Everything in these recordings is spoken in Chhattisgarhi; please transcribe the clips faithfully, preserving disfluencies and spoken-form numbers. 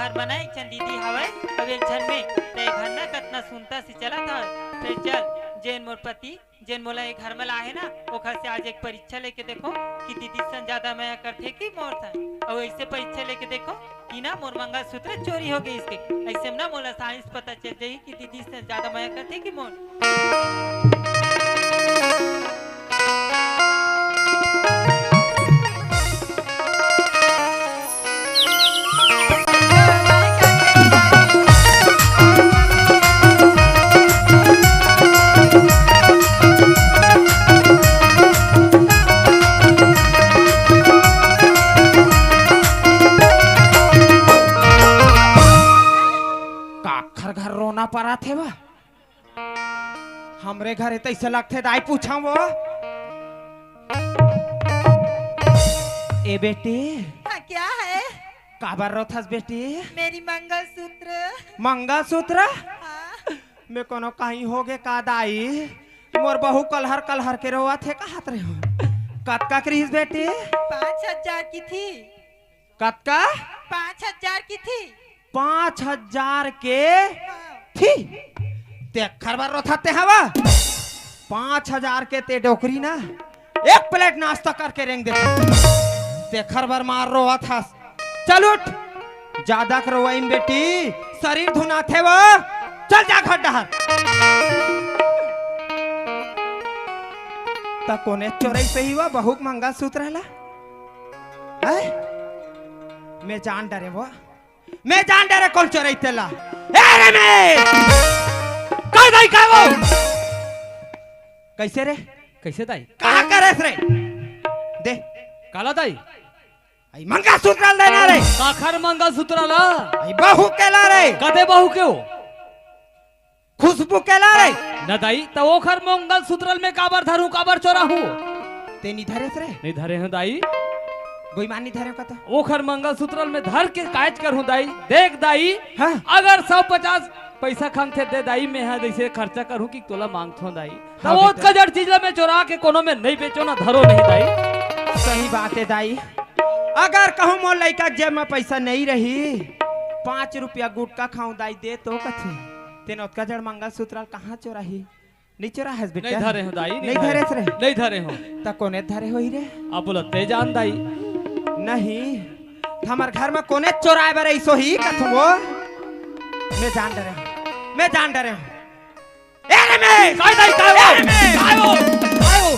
घर म ना एक झन दीदी हवय, अउ एक झन में, ते घर ना कतना सुनता से चलत हवय। फेर चल, जेन मोर पति, जेन मोला ये घर म लाहे ना, ओखर से आज एक परीक्षा लेके देखो कि दीदी सन ज्यादा मया करथे कि मोर सन। अउ ऐसे परीक्षा लेके देखो कि ना मोर मंगलसूत्र चोरी हो गइस के। ऐसे में ना मोला साइंस पता चल जाही कि दीदी सन ज्यादा मया करथे कि मोर। काखर घर रोना परत हे बा? हमरे घरे तइसे लगथे दाई, पूछा वो। ए बेटी। हाँ, क्या है? काबर रोथस बेटी? मेरी मंगलसूत्र। मंगलसूत्र? हाँ। मैं कोनो कहीं होगे का दाई? मोर बहू कलहर कलहर के रोवत हे, कहत रहे हो। कतका के रिहिस बेटी? पाँच हजार की थी। कतका? पाँच हजार की थी। पाँच हजार के हाँ। थी? तेखर बर रोथस ते हवा? पाँच हजार के ते डोकरी ना, एक प्लेट नाश्ता करके रेंग देथे। तेखर बर मार रोवत हस। चल उठ, जादा के रोवइन बेटी, शरीर धुनाथे वो। चल जा घर डहर। त कोने चोरई सही वा बहू के मंगलसूत्र ला? हैं? मैं जान डरे वो, मैं जान डरे कोन चोरई तेला। ए रे मैं! का दाई का वो? कइसे रे? कइसे दाई? कहाँ करेस रे? दे। काला दाई? अई मंगलसूत्र ल देना रे। काखर मंगलसूत्र ला? अई बहू के ला रे। कते बहू के हो? खुशबू के ला रे। न दाई, त ओखर मंगलसूत्र ल मैं काबर धरूं, काबर चोराहूं? ते नी धरेस रे। नी धरे हूं दाई। बेईमान नी धरे हो का त? ओखर मंगलसूत्र ल मैं धर के कायज करहूं दाई। देख दाई, हाँ। अगर सौ पचास पइसा खंगथे दे दाई, मैं हा जइसे खर्चा करहूं कि तोला मांगथों दाई। त हाँ ओतका बेटा। जड़ चीज ला मैं चोरा के कोनो में नहीं बेचों ना धरों नहीं दाई। सही बात हे दाई, अगर कहूं मोर लइका के जेब में पइसा नहीं रही, पाँच रुपया गुटखा खाऊं दाई दे तो कथे, तेन ओतका जड़ मंगलसूत्र ल कहाँ चोराही? नहीं चोराहस बेटा? नहीं धरे हूं दाई, नहीं नहीं धरे। धरेस रे? नहीं धरे हूं। त कोने धरे होही रे? अब बोला ते जान दाई। नहीं, हमर घर में कोने चोराय बर अइस होही कथों वो? मैं जान डरे हूं, मैं जान डरे हूं। ए रे मैं! काय दाई, काय ए वो? रे मैं! काय वो? काय वो?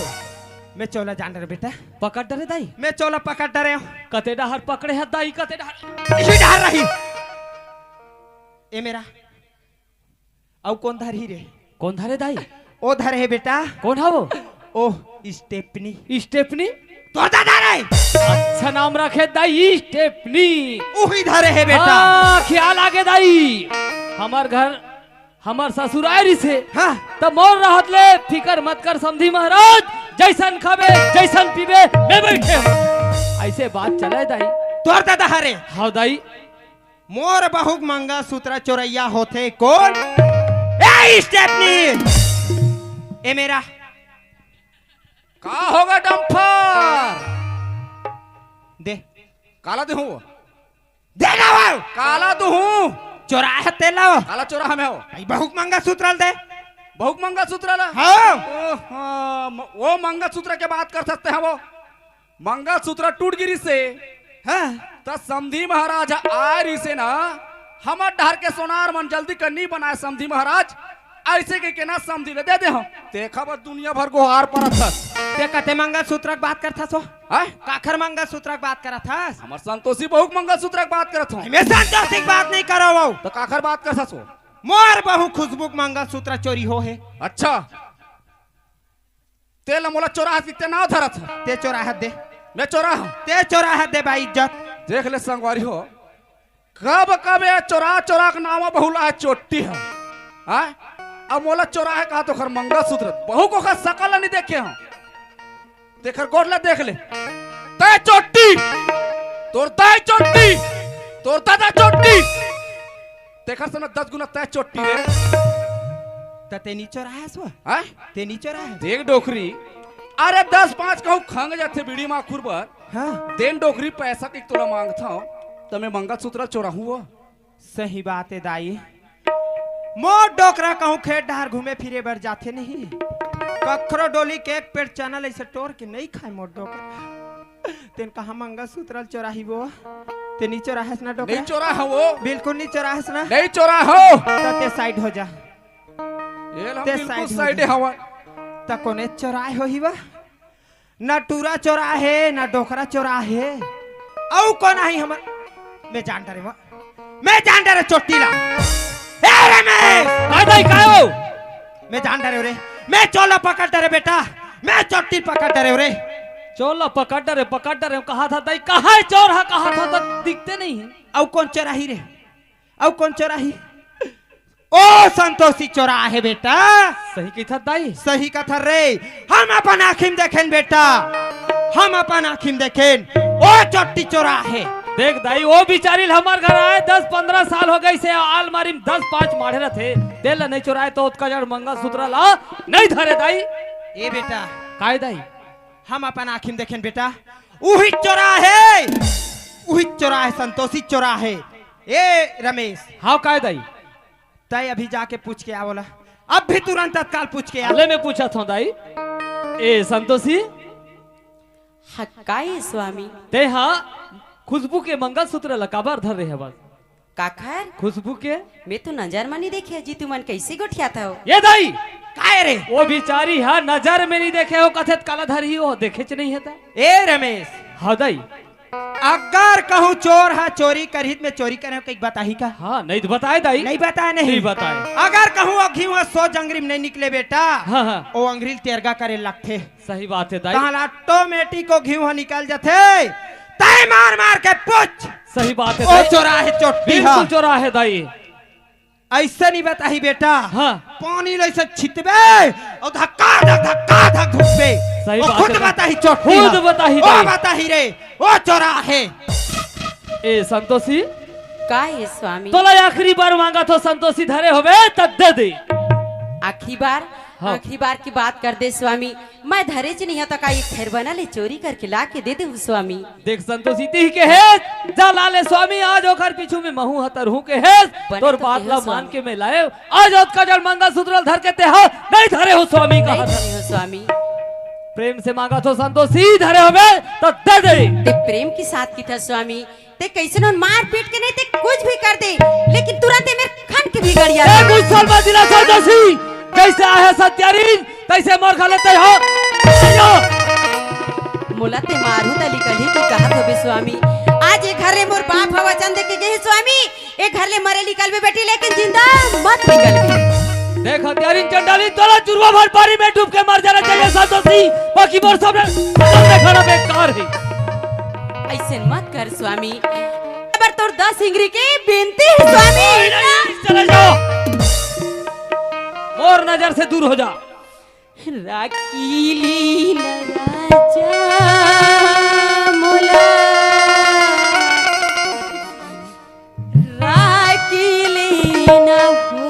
मैं चोला जान डरे बेटा। पकड़ डरे दाई? मैं चोला पकड़ डरे हूं। कते डहर पकड़े हस दाई, कते डहर? इही डहर रही। ए मेरा। अउ कोन धरही रे? कोन धरे दाई? ओ धरे हे बेटा। कोन हा वो? ओ स्टेपनी। स्टेपनी? तोर दादा रे। अच्छा नाम रखे दाई, स्टेपनी। उही धरे हे बेटा। हाँ, ख्याल आगे दाई। हमर घर, हमर ससुर आय रिसे। हाँ। त मोर रहत ले फिकर मत कर समधी महाराज, जइसन खाबे, जइसन पीबे, मैं बइठे हूं। अइसे बात चले दाई। तोर दादा हरे। हाँ दाई। मोर बहू के मंगलसूत्र चोरइया होथे कोन? ए स्टेपनी, ए मेरा। का होगा डंफर? दे। काला देहूं? दे ना वो। काला देहूं? चोराय हस तेला। काला चोराहूं मैं वो? अई बहू के मंगलसूत्र ल दे। बहू के मंगलसूत्र ला? हाँ। ओ, हाँ, म-, वो मंगलसूत्र के बात करथस ते हव वो। मंगलसूत्र टूट गिरिसे। हाँ। त समधी महाराज आय रिसे ना, हमर डहर के सोनार मन जल्दी कर नी बनाय समधी महाराज, अइसे कहिके ना समधी ल दे दे हंव। तेखर बर दुनिया भर गोहार परत हस। ते कते मंगलसूत्र के बात करथस वो? हैं? काखर मंगलसूत्र के बात करत हस? हमर संतोषी बहू के मंगलसूत्र के बात करत हंव। मैं संतोषी के बात नहीं करव वो। त काखर बात करथस वो? मोर बहू खुशबू के मंगलसूत्र चोरी होहे। अच्छा। तेला मोला चोराहस कि ते नाव धरत हस? ते चोराहस दे। मैं चोराहूं? ते चोराहस दे भाई इज्जत। देख ले संगवारी हो, कब कब ये चोरा चोरा के नाव बहुलाय चोट्टी ह। हाँ? अब मोला चोराहे कहा तो ओखर मंगलसूत्र, बहू के ओखर सकल ल नी देखे हंव। तेखर गोड़ ल देख ले। तैं चोट्टी, तोर दाई चोट्टी, तोर दादा चोट्टी। तेखर से ना दस गुना तैं चोट्टी रे। त ते नी चोराहस वो? हैं? ते नी चोराहस? देख डोकरी, अरे दस पाँच कहूं खंग जाथे बीड़ी माखुर बर। हाँ। देन डोकरी पैसा के तोला मांगथंव, त मैं मंगलसूत्र चोराहूं वो? सही बात हे दाई, मोर डोकरा कहूँ खेत डहर घूमे फिरे बर जाथे नहीं, कखरो डोली के एक पेड़ चना ल अइसे टोर के नहीं खाय मोर डोकरा। तेन कहाँ मंगलसूत्र ल चोराही वो? ते नहीं चोराहस ना डोकरा? नहीं चोराहंव वो। बिल्कुल नहीं चोराहस ना? नहीं चोराहंव। त ते side हो जा। ये ला ते बिल्कुल side हो side जा। हवय। त कोने चोराय होही वा? ना टूरा चोराहे, ना डोकरा चोराहे। अउ कोन आही हमर? मैं जान डरेंव। मैं जान डरेंव चोट्टी ला। ए रमेश! काय दाई, काय हो? मैं जान डरेंव रे। मैं चोर ला पकड़ डरेंव बेटा। मैं चोट्टी पकड़ डरेंव रे। चोर ला पकड़ डरेंव, पकड़ डरेंव, कहाथस दाई, कहाँ हे चोर ह, कहाथस त दिखते नहीं हे। अउ कोन चोराही रे? अउ कोन चोराही? ओ संतोषी चोराहे बेटा। सही कहिथस दाई। सही कथंव रे, हम अपन आँखी म देखेन बेटा, हम अपन आँखी म देखेन, ओ चोट्टी चोराहे। देख दाई, ओ बिचारी ल हमर घर आए दस पंद्रह साल हो गइसे, अलमारी म दस पाँच माढ़े रथे, तेला नहीं चोराय त ओतका जड़ मंगलसूत्र ला नहीं धरे दाई। ए बेटा। काय दाई? हम अपन आँखी म देखेन बेटा, उही चोराहे, उही चोराहे, संतोषी चोराहे। ए रमेश। हाँ, काय दाई? तैं अभी जाके पूछ के आ ओला, अभी तुरंत तत्काल पूछ के आ। ले मैं पूछत हंव दाई। ए संतोषी। हाँ, काय स्वामी? तें हा खुशबू के मंगलसूत्र ला काबर धरे हवस? काखर? खुशबू के। मैं तो नजर म नहीं देखे जी, तुमन कइसे गोठियाथव? ए दाई! काय रे? ओ बिचारी हा नजर म नहीं देखे हो, कथे त काला धरही हो, देखेच नहीं हे त। ए रमेश। हाँ दाई। अगर कहूँ चोर हा चोरी करही त मैं चोरी करे हंव कहिके बताही का? हाँ, नहीं त बताय दाई। नहीं बताय नहीं। नहीं बताय। अगर कहूँ ओ घीव हा सोझ अंगरी म नहीं निकले बेटा, हाँ, हाँ। ओ अंगरी ल तेरगा करे लगथे। सही बात हे दाई। तहां ले automatic ओ घीव ह निकल जथे। तैं मार मार के पूछ। सही बात हे ओ दाई। चोराहे चोट्टी ह। बिल्कुल चोराहे दाई। अइसे नहीं बताही बेटा। हाँ। पानी ल अइसे छितबे अउ धक्का धक धक्का धक घुसबे। सही बात हे दाई। खुद बताही चोट्टी ह। खुद बताही दाई। ओ बताही रे, ओ चोराहे। ए संतोषी। काय हे स्वामी? तोला आखिरी बार मांगत हंव संतोषी, धरे होबे त दे दे। आखिरी बार? हाँ। आखिरी बार के बात कर दे स्वामी, मैं धरेच नहीं हंव त का एक थेर बना ले चोरी करके ला के दे देहूं स्वामी। देख संतोषी, तिही के हे, जा ला ले स्वामी, आज ओखर पीछू में महूं ह तरहूं के हे, बने तोर तो बात ला मान के मैं लाए, आज ओतका जड़ मंगलसूत्र ल धर के तें हा नहीं धरे हो स्वामी, नहीं कहा धरे हो स्वामी। प्रेम से मांगत हंव संतोषी, धरे होबे त दे दे। तें प्रेम के साथ कहिथस स्वामी, तें कइसनो मार पीट के नहीं, तें कुछ भी कर दे, लेकिन तुरंत ए मेर खन के बिगड़ जा। ए गुस्सा मत दिला संतोषी, कइसे आहे सत्यारीन, तइसे मोर घरे तें हा। मोला तें मारहू त निकलही के कहत होबे स्वामी। आज ए घर ले मोर बाप ह वचन दे के गे हे स्वामी, ए घर ले मरे निकलबे बेटी, लेकिन जिंदा मत निकलबे। देख हत्यारिन चंडालिन, तोला जुरवा भर पानी में डूब के मर जाना चाहिए संतोषी, बाकी मोर सामने खतम देखाना बेकार हे। अइसन मत कर स्वामी, पर तोर दस इंगरी के बिनती हे स्वामी। नहीं, नहीं, चले जाओ, मोर नजर से दूर हो जा। राखी लीन राजा मोला, राखी लीन हो,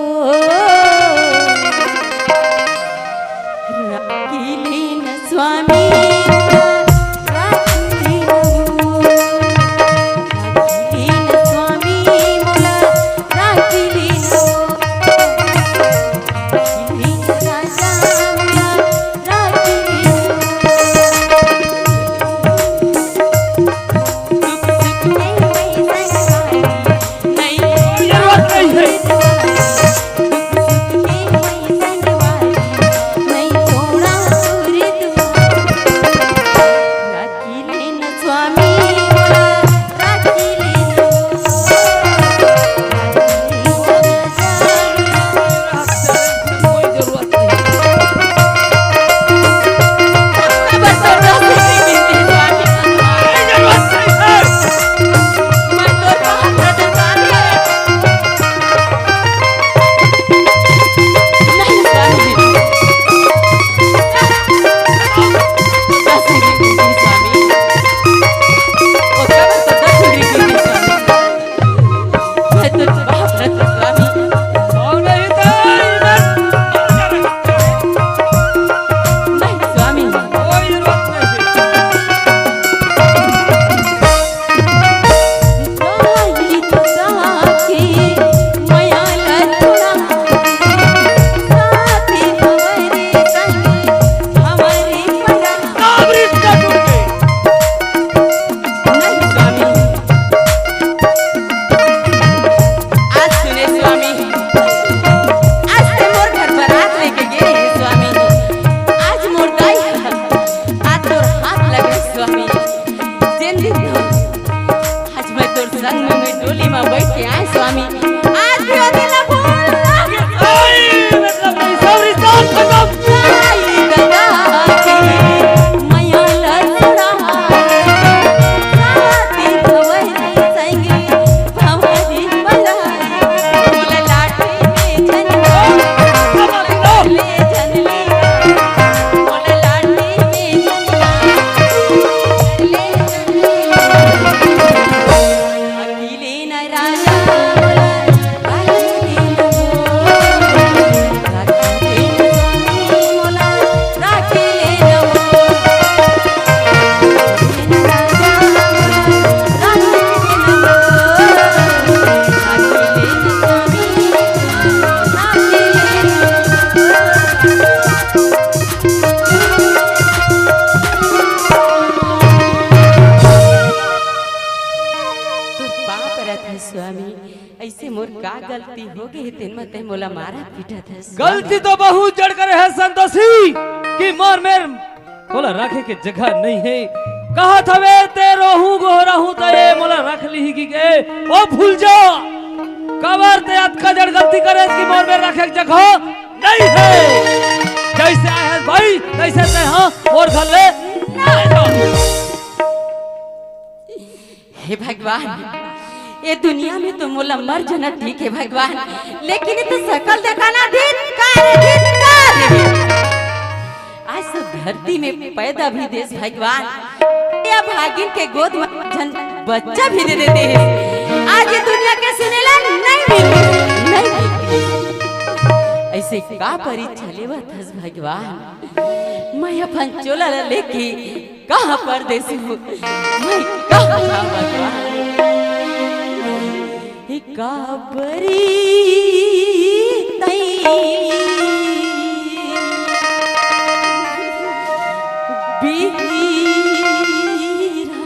राखी लीन स्वामी, राखी लीन हो, राखी लीन स्वामी मोला, राखी लीन हो। संग में डोली में बैठ के आए स्वामी। आज भी ओ दिन ला भूल ना। आई, मतलब नहीं, सब रिश्ता खत्म। आई गंगा की मैया ला सुना। साथी भवरी संगी भवरी बला। बोला लाठी में झंडा। ले झंडा। बोला लाठी में झंडा। ले झंडा। तोर पाँव परत हस स्वामी, अइसे मोर का गलती हो गे हे, तेन म तैं मोला मारत पीटत हस? गलती तो बहुत जड़ करे हे संतोषी, कि मोर मेर तोला रखे के जगह नइ हे। कहत हवे तैं रोहू गोहराहू त ए मोला रख लिही कि के, ओ भूल जा। काबर तैं अतका जड़ गलती करे हस कि मोर मेर रखे के जगह नइ हे। जइसे आए हस भाई, तइसे तैं ह मोर घर ले नइ जा। हे भगवान, ए दुनिया में तो मोला मर जाना ठीक हे भगवान, लेकिन ए तो सकल देखाना धिक्कार हे, धिक्कार हे। आज सब धरती में पैदा भी देस भगवान, ए अभागिन के गोद में झन बच्चा भी दे देते हे। आज ए दुनिया के सुनेला नइ मिल, नइ मिल। अइसे का परीक्षा लेवत हस भगवान? मैं अपन चोला ला लेके कहाँ परदेस हूँ, मैं कहाँ जाऊँ भगवान? हे काबरी तई बिहीरा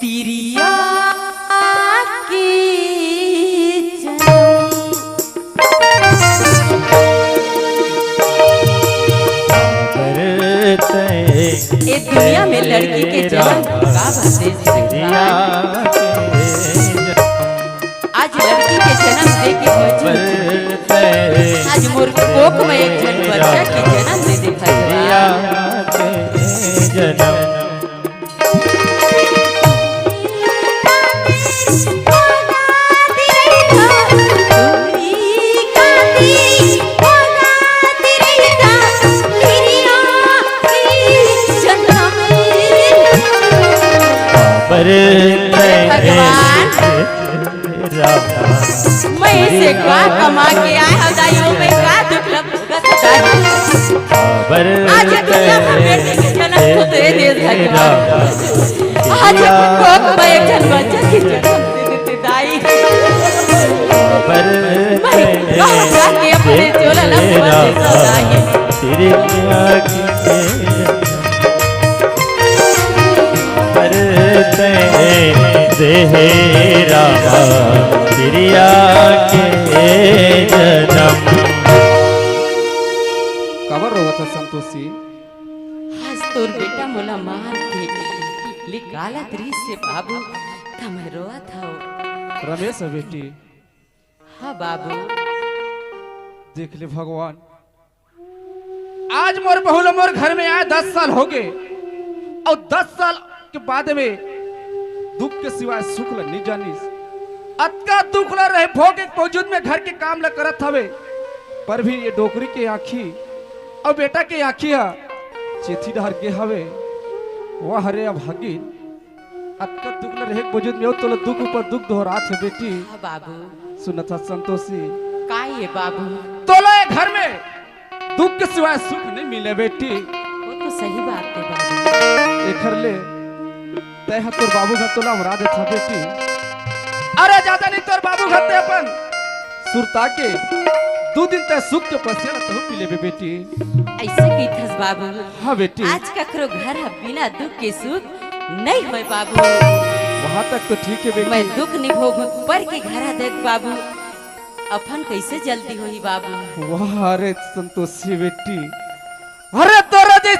तिरिया के जन्म। ए दुनिया में लड़की के जन्म का बात हे? आज लड़की के जन्म दे के मजबूर, आज मोर कोख में एक झन बच्चा के जन्म दे दे भगवान। भगवान, मैं से का कमा के आए हव दाई, ओ मैं का दुख ला भुगत हव दाई। आज दुनिया में बेटी के जन्म को दे दे भगवान। आज कोख में एक झन बच्चा के जन्म दे देते दाई। मैं कहाँ जाके अपने चोला ला भर देता दाई। परते देहरा तिरिया के जन्म। काबर रोवत हस संतोषी? आज तोर बेटा मोला मार के निकालत रिहिस हे बाबू, त मैं रोवत हव। रमेश ह बेटी। हाँ बाबू। देख ले भगवान, आज मोर बहू ल मोर घर में आए दस साल हो गे, अउ दस साल के बाद में दुख के सिवाय सुख ल नइ जानिस। अतका दुख ल रहे भोग के बावजूद में घर के काम ल करत हवे, पर भी ये डोकरी के आँखी अउ बेटा के आँखी ह चेथी डहर गे हवे। वाह रे अभागिन, अतका दुख ल रहे के बावजूद में तोला दुख ऊपर दुख दोहरात हे बेटी। हाँ बाबू। सुनत हस संतोषी? का ये बाबू? तोला ये घर में दुख के सिवाय सुख नइ मिले बेटी। वो तो सही बात हे बाबू। एखर ले तैं ह तोर बाबू घर तोला अमरा देथा बेटी। अरे जादा नइ तोर बाबू घर तैं अपन सुरता के दू दिन तैं सुख के पसिया ल तहूँ पी लेबे बेटी। अइसे कहिथस बाबू। हाँ बेटी। आज ककरो घर ह बिना दुख के सुख नइ होय बाबू। वहाँ तक तो ठीक हे बेटी। मैं दुख नइ भोगूं, पर के घर ह देख बाबू, अपन कइसे जल्दी होही बाबू। वाह रे संतोषी बेटी, अरे तोरा जइसे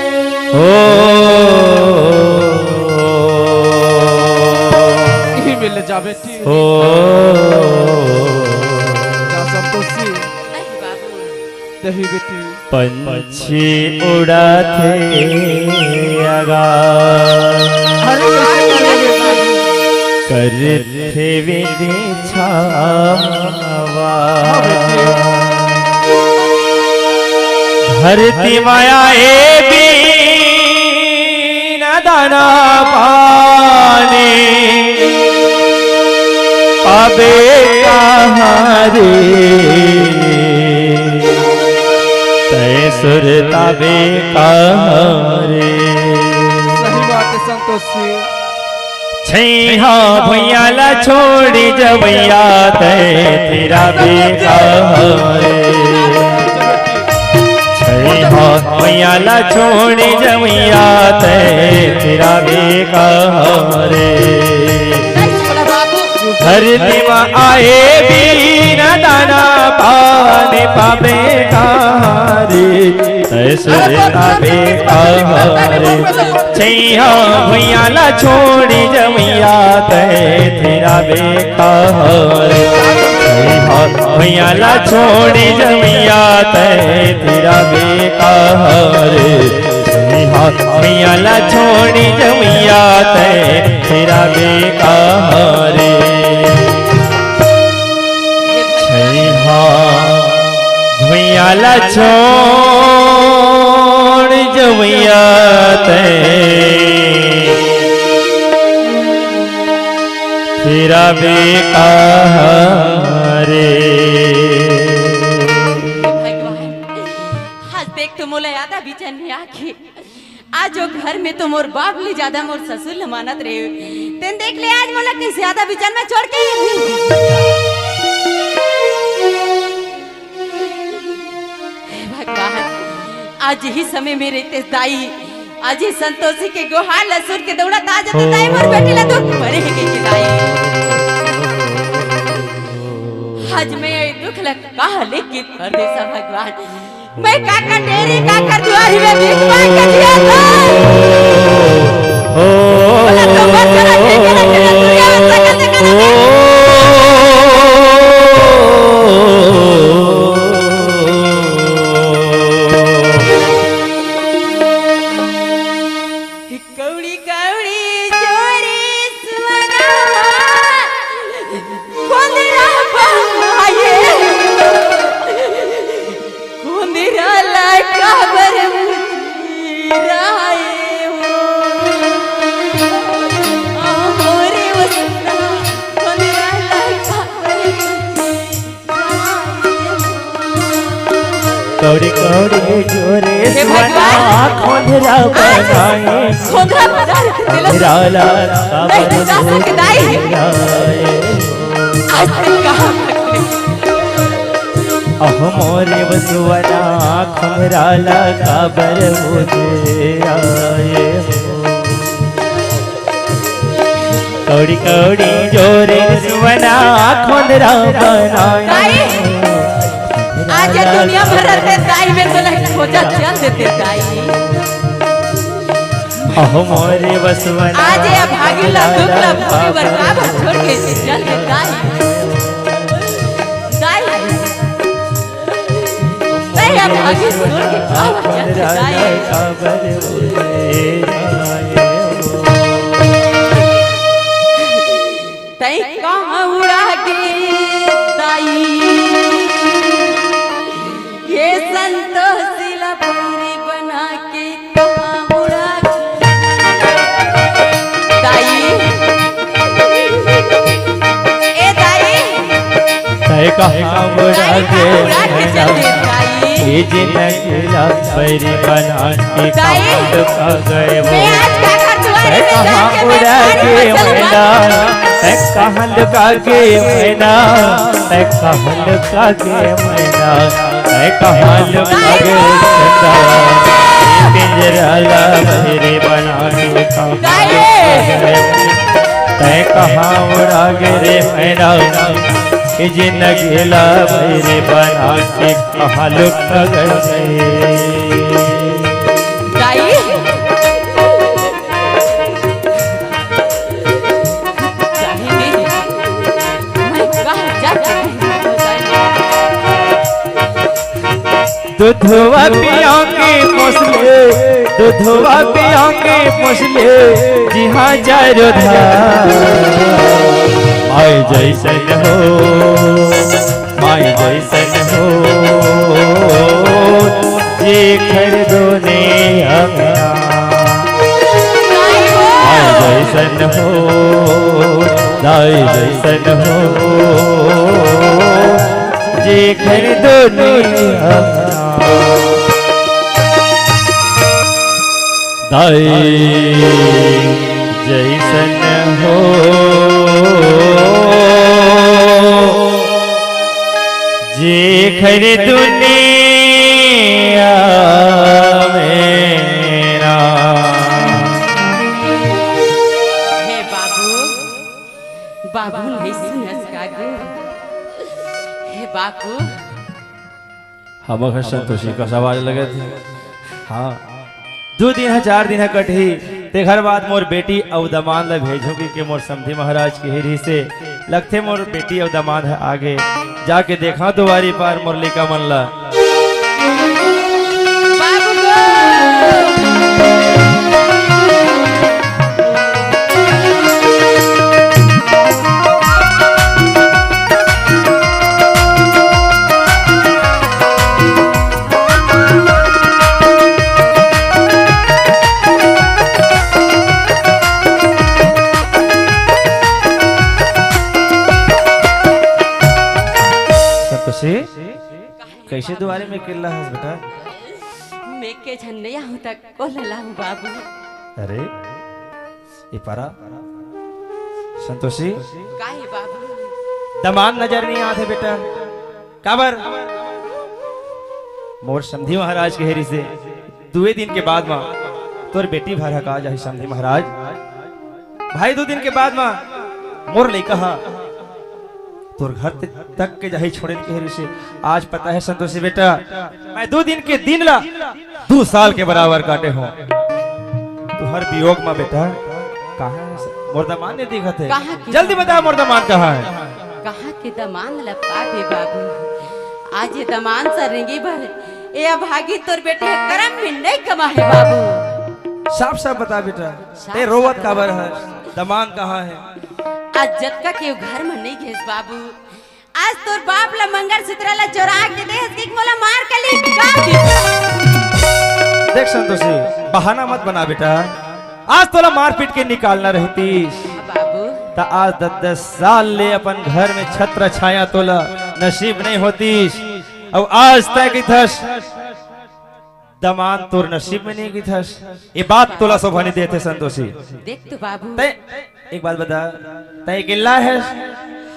ओ। इही में ले जा बेटी। ओ। जा संतोषी। नहीं बाबू। नहीं बेटी। पंछी उड़ाथे आगा। अरे, करथे विधि छावा। धरती माया ए बीन दाना पानी पाबे कहाँ रे? तय सुरताबे कहाँ रे? सही बात है संतोष जी। छैहा भुइयां ला छोड़ी जवैया तय तेरा बेकहरे। छैहा भुइयां ला छोड़ी जवैया तय तेरा बेकहरे। धरती मा आए बीन दाना पानी पाबे कहाँ रे? तय सुरताबे कहाँ रे? छैहा भुइयां ला छोड़ी जवैया तय तेरा बेकहरे। छैहा भुइयां ला छोड़ी जवैया तय तेरा बेकहरे। छैहा भुइयां ला छोड़ी जवैया तय तेरा बेकहरे। छैहा भुइयां ला छोड़ जवैया तय जाबे कहाँ रे। भगवान, आज देख तो मोला ज्यादा बिचन नहीं आके। आज वो घर में तो मोर बाप ले ज्यादा मोर ससुर ल मानत रहे। तेन देख ले आज मोला किस ज्यादा बिचन में छोड़ के। हे भगवान, आज यही समय में रहते दाई, आज ये संतोषी के गोहार ल सुन के दौड़त आ जाते दाई, मोर बेटी ला दुख भरे हे के दाई। आज मैं ये दुख ल कहा लेके परदेसा भगवान, मैं काकर डेरे काकर दुआरी में भीख मांग के जिया था। बोला तो मत करा, के करा, के करा, दुनिया में सकल से करा। कौड़ी कौड़ी जोरे सुअना, कोंदरा बहाए, कोंदरा ला काबर मुराए हो, आ मोरे वसना, कोंदरा ला काबर कौड़ी कौड़ी जोरे हे सुअना भगवान। खोंधरा बनाए। खोंधरा बना रहे थे लोग। खोंधरा ला नहीं, काबर नहीं जा सकते, दाई। मुराए। आज तक कहाँ भटके? अहो मोरे वसुअना खोंधरा ला काबर मुराए। कौड़ी कौड़ी जोरे सुअना खोंधरा बनाए। दाई, आज ये दुनिया भर रहते दाई में तो नहीं खोजा चल देते दाई। अहो मोरे वसुअना आज ये भागी ला दुख ला भोगी बर का बर छोड़ के चल दे दाई। दाई, नहीं, अब आगे छोड़ के का वजह से जाए? तै कहाँ उड़ा गे दाई? ये संतोषी ला पूरी बना के कहाँ उड़ा गे? दाई, ए दाई, तै कहाँ उड़ा गे? उड़ा के चल दे, दाई। ये जिंदगी ला बैरी बना के दाई, कहाँ लुका गए मैं वो? आज का कर दुआरे तै में कहाँ जाके उड़ा बैठारी गे में चल मैना? तै कहाँ लुका गे मैना? तै कहाँ लुका गे मैना? तै कहाँ लुका गे चंदा? ये पिंजरा ला बैरी बना के कहाँ लुका गए? तै कहाँ उड़ा गे रे मैना? ये जिंदगी ला बैरी बना के कहाँ लुका गए? दाई। दूधवा पियांगे पोसले, दूधवा पियांगे पोसले, जी हाँ चारो धार। माय जैसन हो, माय जैसन हो, जेखर दोने अंगना। माय जैसन हो, दाई जैसन हो, जेखर दोने अंगना। दाई जैसन हो, जेखर दुनिया में ना। हे बाबू, बाबू नहीं सुनस का गे? हे बाबू, हमर घर संतोषी कस आवाज लगत हे। हाँ, दू दिन ह, चार दिन ह कटही, तेखर बाद मोर बेटी अउ दमांद ल भेजहूँ कहिके मोर समधी महाराज केहे रिहिसे। लगथे मोर बेटी अउ दमांद ह आगे, जाके देखा दुवारी पार मोर लइका मन ल। बाबू गो। संतोषी, कइसे दुवारी में अकेल्ला हस बेटा? मैं के झन नइ आहूं त कोला लाहूं बाबू। अरे, ये पारा, संतोषी, का हे बाबू? दमांद नजर नइ आत हे बेटा। काबर? मोर समधी महाराज कहे रिहिसे, दुए दिन के बाद म तोर बेटी भर हका जाही समधी महाराज। भाई, दू दिन के बाद म मोर लइका ह तोर घर ते-, तक के जाही छोड़े ल कहे रिहिसे। आज पता हे संतोषी बेटा, मैं दू दिन के दिन ला दू साल के बराबर काटे हों। तुंहर वियोग म बेटा, कहाँ हे मोर दमांद नइ दिखत हे? कहाँ के जल्दी बता, मोर दमांद कहाँ हे? कहाँ के दमांद ल पाबे बाबू? आज ये दमांद स रेंगे बर ए अभागी तोर बेटी ह करम में नइ कमा हे बाबू। साफ साफ बता बेटा, साफ ते रोवत साफ काबर बता। हस? दमांद कहाँ हे? आज जतका के घर म नइ गेस बाबू, आज तोर बाप ल मंगलसूत्र ल चोरा के देहस कि मोला मार के निकाल दे। देख संतोषी, बहाना मत बना बेटा, आज तोला मारपीट के निकालना रहतिस, बाबू। त आज दस दस साल ले अपन घर में छत्र छाया तोला नसीब नइ होतिस। अउ आज तैं कहिथस दमांद तोर नसीब में नइ कहिथस। ये बात तोला शोभा नइ देत हे संतोषी। देख तो बाबू। तैं एक बात बता, तैं अकेल्ला हस?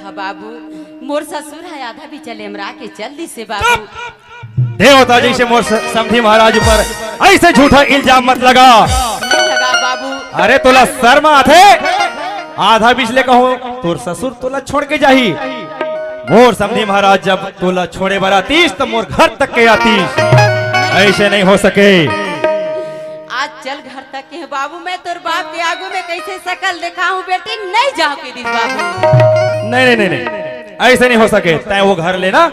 हाँ बाबू, मोर ससुर ह आधा बीचा ले अमरा के चल दिस हे बाबू। देवता जइसे मोर स-, समधी महाराज ऊपर अइसे झूठा इल्जाम मत लगा। नइ लगा बाबू। अरे तोला शर्म आथे? आधा बीच ले कहूं तोर ससुर तोला छोड़ के जाही। मोर समधी महाराज जब तोला छोड़े बर आतिस त मोर घर तक के आतिस। अइसे नइ हो सके। आज चल घर तक के बाबू, मैं तोर बाप के आगू में कइसे सकल देखाहूं बेटी, नइ जाहूं कहि दिस बाबू। नहीं, नहीं, नहीं, नहीं, अइसे नइ हो सके। तैं वो घर ले ना,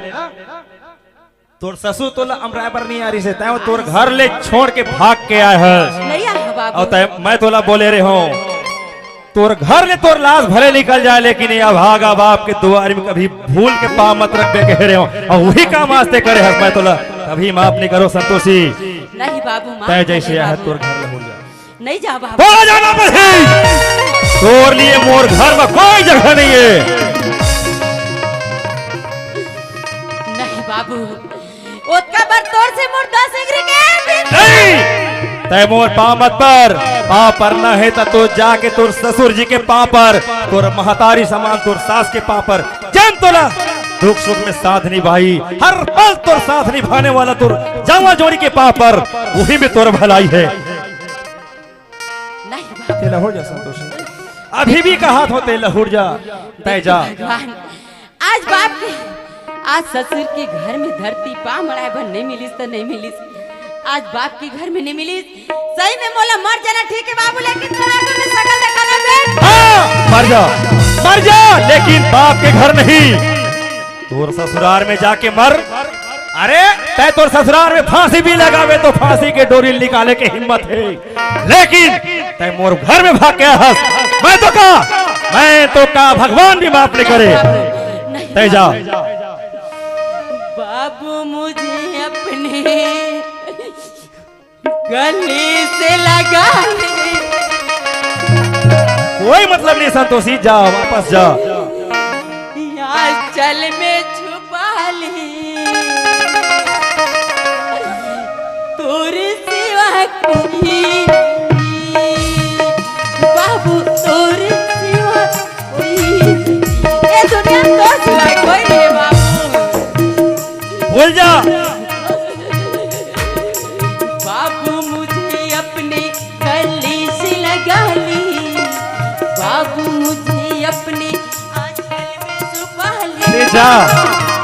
तोर ससुर तोला अमराय बर नइ आय रिहिसे, तैं वो तोर घर ले छोड़ के भाग के आय हस। नइ आय हंव बाबू। अउ तैं, मैं तोला बोले रेहेंव, तोर घर ले तोर लाश भले निकल जाए, लेकिन ये अभागा बाप के दुवारी में कभी भूल के पाँव मत रखबे कहे रेहेंव। अउ उही काम आज तैं करे हस, मैं तोला कभी माफ नइ करों संतोषी। नहीं बाबू, माफ तैं जइसे करे आय हस बाबू। तोर घर ले हो जा। नइ जाहूं बाबू। बोला जाना नहीं। तोर लिए मोर घर में कोई जगह नहीं है। नहीं बाबू, ओतका बर तोर से मोर दस एकरी के भी नहीं। तैं मोर पाँव मत पर, पाँव परना हे त तो जाके तोर ससुर जी के पाँव पर, तोर महतारी समान तोर सास के पाँव पर, जेन तोला दुख सुख में साथ निभाही, हर पल तोर साथ निभाने वाला तोर जामा जोड़ी के पाँव पर, उही में तोर भलाई हे। नहीं बाबू। तें लहुट जा संतोषी, अभी भी कहत हों तें लहुट जा, तैं जा। भगवान, आज बाप के, आज ससुर के घर में धरती पाँव मड़ाय बर नइ मिलिस त नइ मिलिस, आज बाप के घर में नइ मिलिस। सही में मोला मर जाना ठीक हे बाबू, लेकिन तोला तो मैं सकल देखाना बे। हाँ, मर जा, मर जा, लेकिन बाप के घर नहीं। तोर ससुरार में जाके मर। अरे, तैं तोर ससुरार में फांसी भी लगाबे त फांसी के डोरी निकाले के हिम्मत हे, लेकिन तैं मोर घर में भाग के आय हस। मैं तो का, मैं तो का भगवान भी माफ नइ करे। नहीं तैं जा। बाबू, मुझे अपने गले से लगा ले। कोई मतलब नहीं संतोषी, जा, वापस जा। या चल में छुपा ले, तोर सिवा कोई, बाबू, तोर सिवा कोई, ए दुनिया में तोर सिवा कोई नहीं बाबू। भूल जा। बाबू, मुझे अपने गले से लगा ले, बाबू, मुझे अपने आंचल में छुपा ले। अरे जा,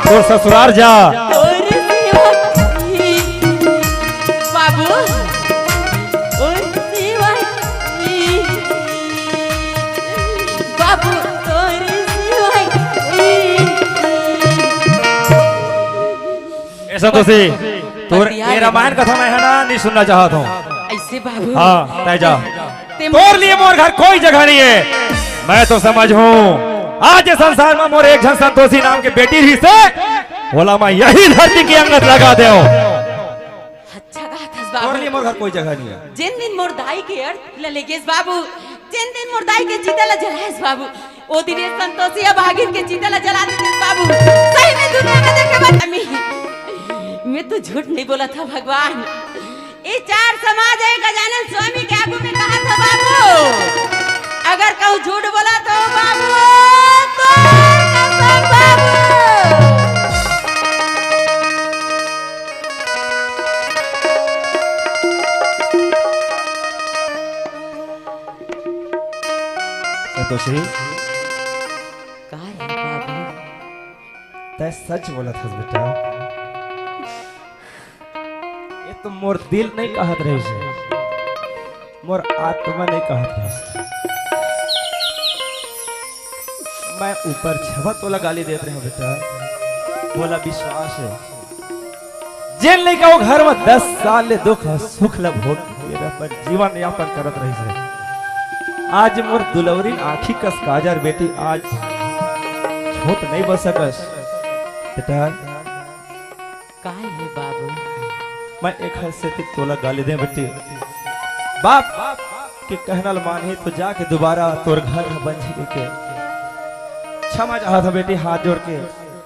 तोर ससुरार जा। तोर सिवा कोई, बाबू, तोर सिवा कोई, बाबू, तोर सिवा कोई। ए संतोषी, तोर ये रामायण कथा मैं हे ना, नइ सुनना चाहत हों। अइसे बाबू। हाँ, तैं जा। तोर लिए मोर घर कोई जगह नहीं हे। मैं तो समझहूं, आज ये संसार में मोर एक झन संतोषी नाम के बेटी रहिसे, ओला मैं यही धरती के अंगत लगा देंव। अच्छा कहत हस बाबू। तोर लिए मोर घर कोई जगह नहीं हे। जेन दिन मोर दाई के अर्थ ल लेगेस बाबू, जेन दिन मोर दाई के चिता ल जलाएस बाबू, ओ दिन ये संतोषी अभागिन के चिता ल जला देतिस बाबू। सही में दुनिया में देखे झूठ नहीं बोला था भगवान। ये चार समाज है गजानन स्वामी के आगू में कहा था बाबू, अगर कहूँ झूठ बोला तो बाबू, तो कसम बाबू। संतोषी, का रे बाबू? तै सच बोलत हस बेटा। ये तो मोर दिल नहीं कहत रहिस हे, मोर आत्मा नहीं कहत रहिस। मैं ऊपर छवा तोला गाली देत रहे बेटा, मोला विश्वास हे। जेन लइका वो घर में दस साल ले दुख सुख ल भोग के अपन जीवन यापन करत रहिस हे, आज मोर दुलौरी आँखी कस काजर बेटी आज झूठ नहीं बोल सकस बेटा। काय हे बाबू? मैं एक हाथ से तोला गाली दे बेटी, बाप के कहना ल मानही तो जाके दोबारा तोर घर ह बन जाही के क्षमा चाहत हँव बेटी, हाथ जोड़ के।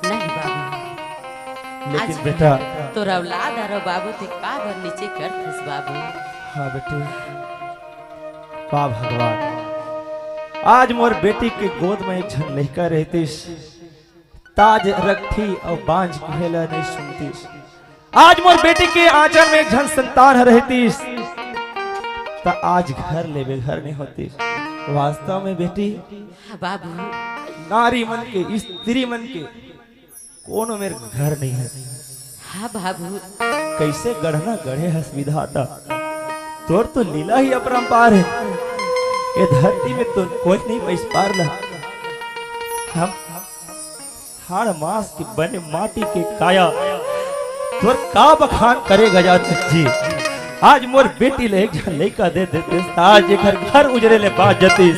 नहीं बाबू, लेकिन आज बेटा, तोर औलाद हरव बाबू, ते का बर नीचे करथस बाबू? हाँ बेटी, वाह भगवान, आज मोर बेटी के गोद में एक झन लइका रहतिस, त आज रखती अउ बांझ कहे ल नहीं सुनतिस। आज मोर बेटी के आंचल में एक झन संतान ह रहतिस, त आज घर ले बेघर नहीं होतिस। वास्तव में बेटी, हाँ बाबू। नारी मन के, स्त्री मन के कोनो मेर घर नहीं हे। हाँ बाबू। कैसे गढ़ना गढ़े हस विधाता, तोर तो लीला ही अपरंपार हे। ये धरती में तो कोई नहीं पैस पार ला। हम हाड़ मांस के बने माटी के काया, तोर का बखान करे गजानन जी। आज मोर बेटी ले एक झन लइका दे देते, आज एकर घर उजरे ले बाज जतिस।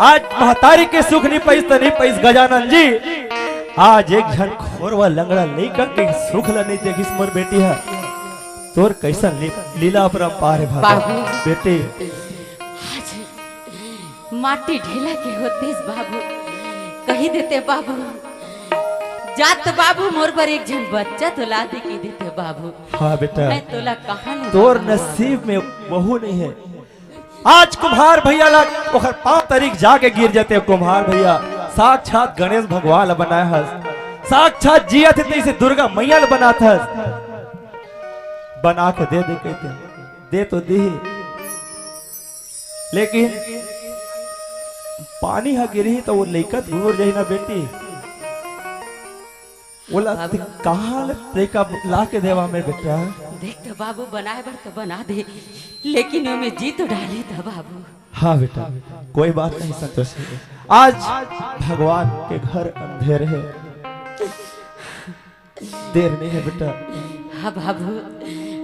आज महतारी के सुख नहीं पैस त नहीं पैस गजानन जी, आज एक झन खोरवा लंगड़ा लइका के सुख ल नहीं देखिस मोर बेटी ह। तोर कैसन ली-, लीला अपरंपार हे भगवान। बाबू। बेटी, आज माटी ढेला के होतिस बाबू, कही देते बाबू, जात बाबू मोर बर एक झन बच्चा तो ला दे कही देते बाबू। हाँ बेटा, मैं तोला कहाँ ले तोर बाबू? नसीब में वहू नहीं हे। आज कुम्हार भैया ला ओकर पांव तरीक जाके गिर जते। कुम्हार भैया साक्षात गणेश भगवान ला बनाए हस, साक्षात जियत हे तइसे दुर्गा मैया ला बनात हस, बना के दे दे कहते, दे तो दी, लेकिन पानी ह गिरही त वो लइका दूर जाही ना बेटी। ओला बाबू। कहाँ ले लेका ला के देवा मैं बेटा? देख तो बाबू, बनाए बर तो बना दे, लेकिन ओमे जी तो डाले तो बाबू। हाँ बेटा, कोई बात नहीं संतोष, आज भगवान के घर अंधेर हे, देर नहीं हे बेटा। हाँ बाबू,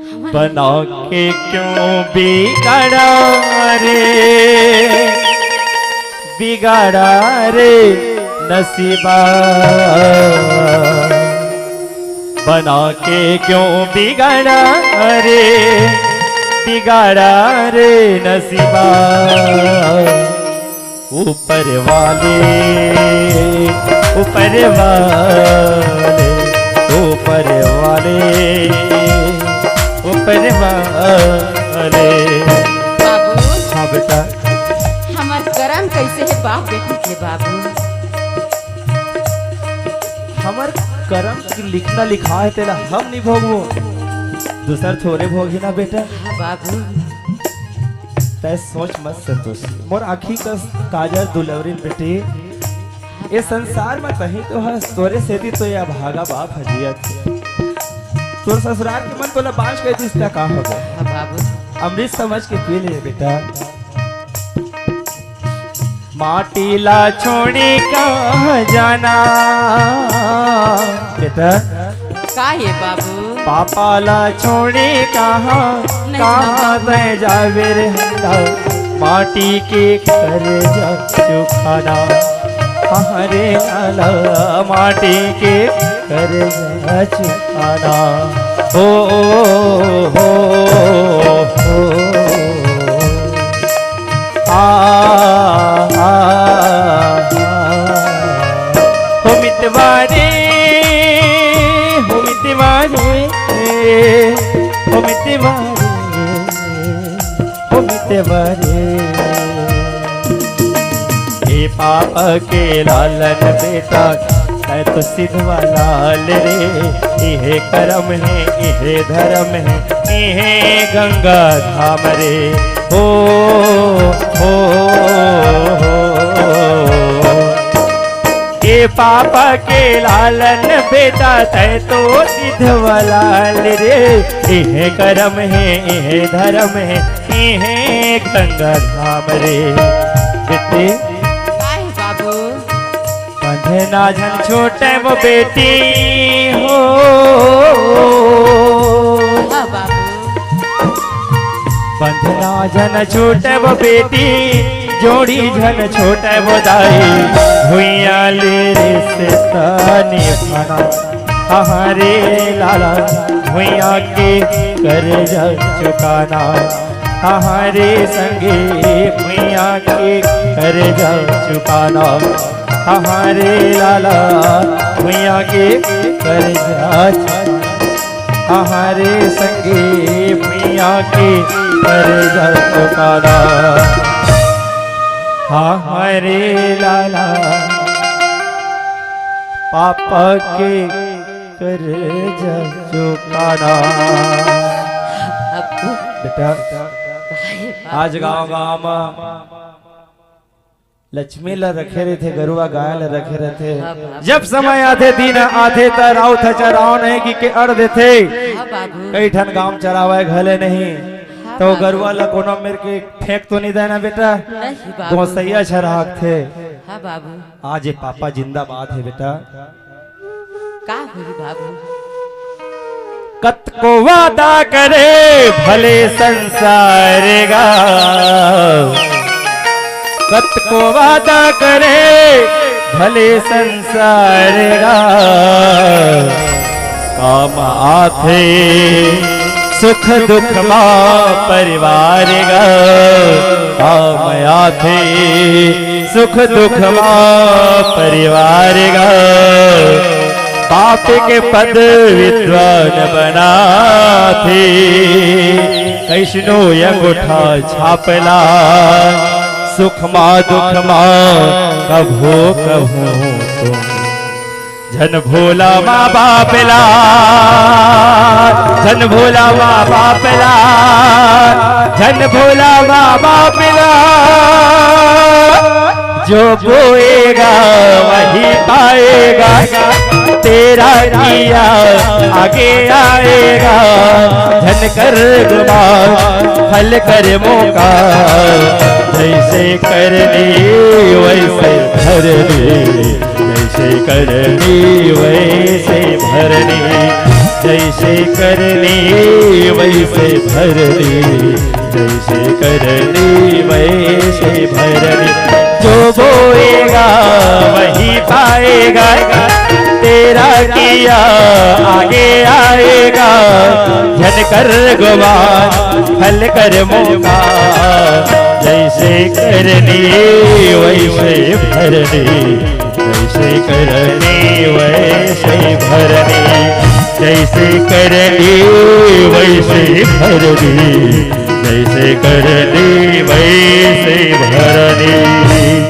हमर बना के क्यों बिगाड़ा रे, बिगाड़ा रे नसीबा, बना के क्यों बिगाड़ा रे, बिगाड़ा रे नसीबा। ऊपर वाले, ऊपर वाले, ऊपर वाले, ऊपर वाले। बाबू, हाँ बेटा, हमर करम कैसे हे बाप बेटी के बाबू? हमर करम के लिखना लिखा हे, तेला हम नहीं भोगबो, दूसर थोरे भोगही ना बेटा। हाँ बाबू। तै सोच मत संतोष, मोर आँखी कस काजर दुलौरी बेटी, ये संसार में कहीं तो हस, तोरे सेती तो ये अभागा बाप ह जियत हे। तोर ससुरार के मन तोला बांझ कह दिस त का होबे? हाँ बाबू। अमृत समझ के पी ले बेटा। माटी ला छोड़ी कहाँ जाना बेटा? का हे बाबू? पापा ला छोड़ी कहाँ, नहीं कहाँ बाबू। तै जाबे रे हंदा, माटी के कर्जा चुकाना। हाँ रे लाला, माटी के कर्जा चुकाना। हो, हो, हो, हो। आ, आ, आ। हो मितवा रे, हो मितवा रे, बरे। हे पापा के लालन बेटा, तैं तो सिधवा लाल रे। इहे करम हे, इहे धरम हे, इहे गंगा धाम रे। हो, हो, हो। ए पापा के लालन बेटा, तैं तो सिधवा लाल रे। इहे करम हे, इहे धरम हे, इहे गंगा धाम रे। बेटी, काहे बाबू? बंधना झन छोटे वो बेटी हो। हाँ बाबू। बंधना झन छोटे वो बेटी, जोड़ी झन छोटे वो दाई। भुइयां ले रिश्ता निभाना, हाँ रे लाला, भुइयां के कर्जा चुकाना। हाँ रे संगी, भुइयां के कर्जा चुकाना। हाँ रे लाला, भुइयां के कर्जा चुकाना। हाँ रे संगी, भुइयां के कर्जा चुकाना। हाँ रे लाला, पापा के कर्जा चुकाना। बाबू। बेटा, काहे बाबू? आज गांव-गांव म लक्ष्मी ल रखे रहिथे, गरुवा गाय ल रखे रहिथे। हाँ बाबू। जब समय आथे, दिन आथे, त राउत ह चराव नहीं कि के अड़ देथे। हाँ बाबू। कई ठन गांव चरावय घले नहीं, हाँ त वो बाबू। गरुवा ल कोनो मेर के फेंक तो नहीं देना बेटा। नहीं बाबू। गोसैया झन राखथे। हाँ बाबू। आज ये पापा जिंदाबाद हे बेटा। का होही बाबू? कतको वादा करे भले संसार गा, कतको वादा करे भले संसार गा, काम आथे सुख दुख मा परिवार गा, काम आथे सुख दुख मा परिवार गा। पाप के पद विद्वान बनाथे, कइसनो अंगूठा छापला, सुख मा दुख मा कभू कभू तुम झन भूला माँ बाप ला, झन भूला माँ बाप ला, झन भूला माँ बाप ला। जो बोएगा वही पाएगा, तेरा किया आगे आएगा। झन कर गुमान फल कर्मों का, जैसे करनी वैसे भरनी। जैसे करनी वैसे भरनी, जैसे करनी वैसे भरनी, जैसे करनी वैसे भरनी। जो बोएगा वही पाएगा, तेरा किया आगे आएगा। झन कर गुमान फल कर्मों का, जैसे करनी वैसे भरनी। जैसे करनी वैसे भरनी, जैसे करनी वैसे भरनी, जैसे करनी वैसे भरनी।